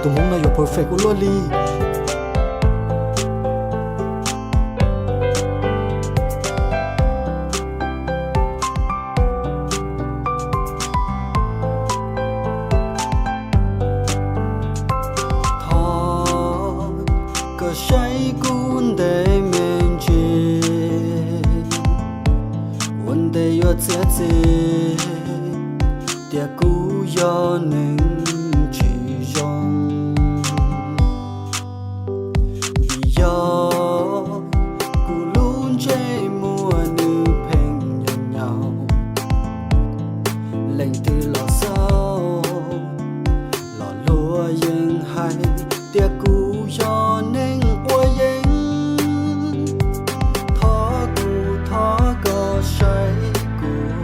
Tus Hmoob no yuav perfect ua luaj li. Thov koj saib kuv ntev me ntsis, ua ntej yuav txiav txim tias kuv yog neeg tsis zoo. Vim yog kuv lub ntsej muag nws pheej nyaum nyaum, leej twg los xauj los luag yeej hais tias kuv yog neeg quav yeeb. Thov kuv, thov koj saib kuv,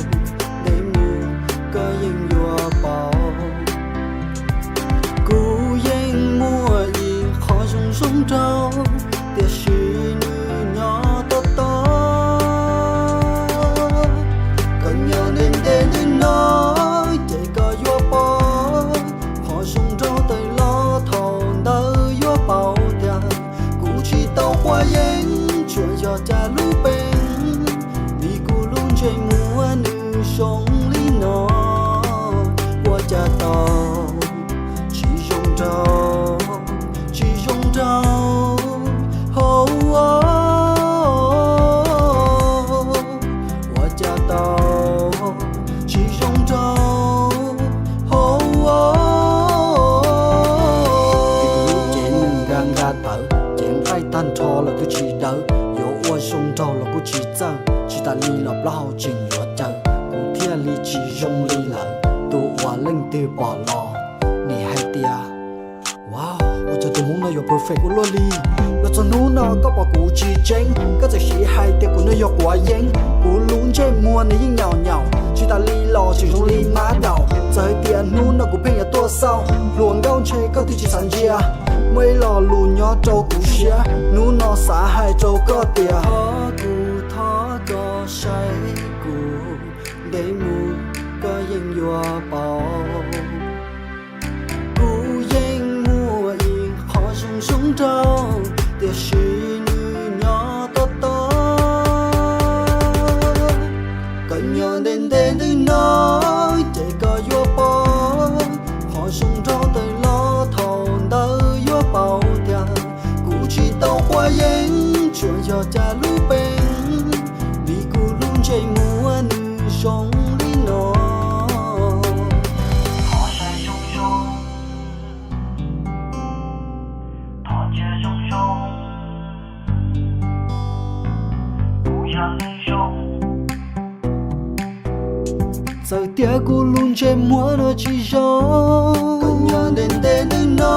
ntev mus koj yeej yuav paub. Kuv yeej muaj ib qho zoo zoo nraug, tiam sis nws nyob tob tob. Koj nyob ntev ntev ntawm no ces koj yuav pom qhov zoo nraug tawm los thaum ntawd yuav paub tias kuv tsis tau quav yeeb, tsuas yog cas lub peev, vim kuv lub ntsej muag nws zoo li no, ua cas tau tsis zoo nraug, tsis zoo nraug hauv ua, ua cas tau tsis zoo nraug hauv ua. Ces nws nqa nqa tawv, ces nqaij tag nrho los twb tsis dawv, yuav ua zoo nraug los kuj tsis txawj, tsis tas li los plaub hau tseem yuav caws, kuv thiaj li tsis zoo li lawm. Tus uas leej twg pom los nim hais tias, wow, ua cas tus Hmoob no yuav perfect ua luaj li. Los txog hnub no koj pom kuv tsis tseeb, koj txawm siv hais tias kuv no yog quav yeeb. Kuv lub ntsej muag nws yeej nyaum nyaum, tsis tas li los tseem zoo li mab daum. Txawm hais tias hnub no kuv pheej yuav tuaj xauj, hluas nkauj ntshe koj twb tsis xav ntsia. Muaj ib lo lus nyob rau kuv siab, hnub no xav hais rau koj tias, thov kuv, thov koj saib kuv, ntev mus koj yeej yuav paub. Kuv yeej muaj ib qho zoo zoo nraug, tiam sis nws nyob tob tob. Koj nyob ntev ntev ntawm no ces koj yuav pom qhov zoo nraug tawm los thaum ntawd yuav paub tias kuv tsis tau quav yeeb, tsuas yog cas lub peev, vim kuv lub ntsej muag nws zoo li no. Thov saib zoo zoo, thov ntsia zoo zoo, kuv yog neeg zoo. Txawm tias kuv lub ntsej muag no tsis zoo, koj nyob ntev ntev ntawm no